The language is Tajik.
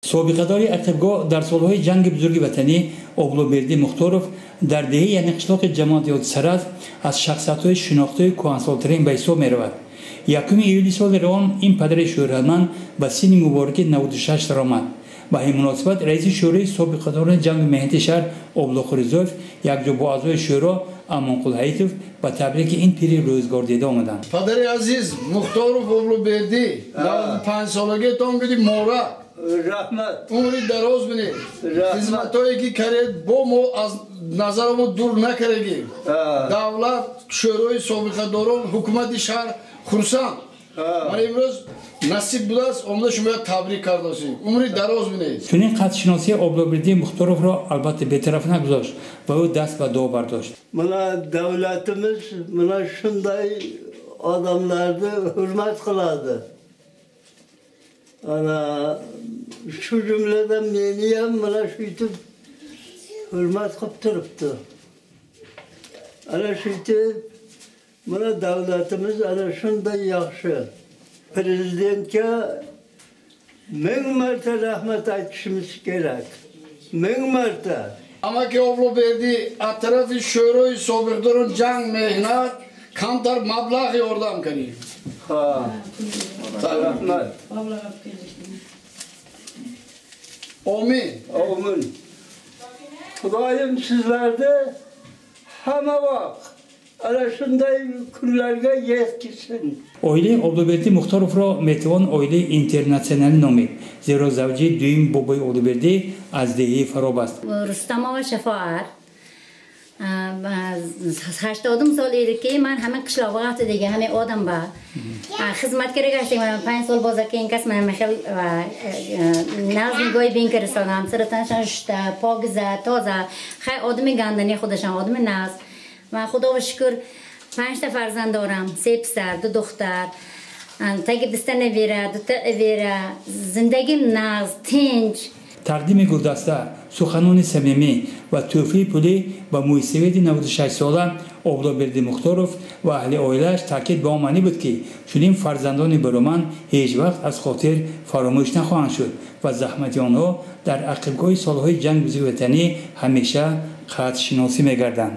Собиқадори ақибгоҳ дар солҳои ҷанги бузурги ватанӣ Облобердӣ Мухторов дар деҳаи яъне қишлоқи ҷамоати Ҳодисараз аз шахсиятҳои шинохтаи кӯҳансолтарин ба ҳисоб меравад. 1 июли соли равон ин падари шӯҳратманд ба синни мубораки 96 даромад. Ба ҳамин муносибат раиси шӯрои собиқадорони ҷангу меҳнати шаҳр Облоқул Ризоев якҷо бо аъзои шӯро Амонқул Ҳаитов ба табрики ин пири рӯзгордида омаданд. Падари азиз Мухторов Облобердӣ, 95 солагиатон буди муборак. Раҳмат. Умри дароз бинед. Хизматҳое ки кардед, бо мо аз назари мо дур накардагӣ. Давлат, шӯрои собиқадорон, ҳукумати шаҳр хурсанд. Ман имрӯз насиб будааст, омада шуморо табрик кардасем. Умри дароз бинед. Чунин қадршиносии Облобердӣ Мухторовро албатта бетараф нагузошт ва ӯ даст ба дуо бардошт. Мана давлатimiz mana shunday odamlarni hurmat qiladi. Ana shu jumladan meni ham mana shu yetib hurmat qilib turibdi. Ana shu yetib mana davlatimiz ana shunday yaxshi. Prezidentga 1000 marta rahmat aytishimiz kerak. 1000 marta. Amaki Облобердӣ аз тарафи шӯрои собиқдорон ҷанг меҳнат камтар маблағ ёрдам кардем. Ha. Rahmat. Омин. Омин. Xudoyim sizlarni hamma vaqt ana shunday kunlarga yetkazsin. Оилаи Облобердӣ Мухторовро метавон оилаи интернатсионалӣ номид, зеро завҷаи дуюми бобои Облобердӣ аз деҳаи Фароб аст. Рустамова Шафоат 80 сол edi ki, man hamma qishloq vaqtidagi hamma odam bor. Xizmatga kirgashdik, mana 5 sol boza keyin kas mana xil naz nigoy bin kirsanam, siratan shushta, pokiza, toza, hay odami gandani xudashan, odami naz. Man Xudoga shukr 5 ta farzand doram, 3 pisar, 2 duxtar. Tagi bitta nabira, 2 ta evera. Zindagim naz, tinch. Тақдими гулдаста, суханони самимӣ ва тӯҳфаи пулӣ ба мӯйсафеди 96сола Облобердӣ Мухторов ва аҳли оилааш таъкид ба он маънӣ буд, ки чунин фарзандони бароманд ҳеҷ вақт аз хотир фаромӯш нахоҳанд шуд ва заҳмати онҳо дар ақибгоҳи солҳои ҷанги бузурги ватанӣ ҳамеша қадршиносӣ мегарданд.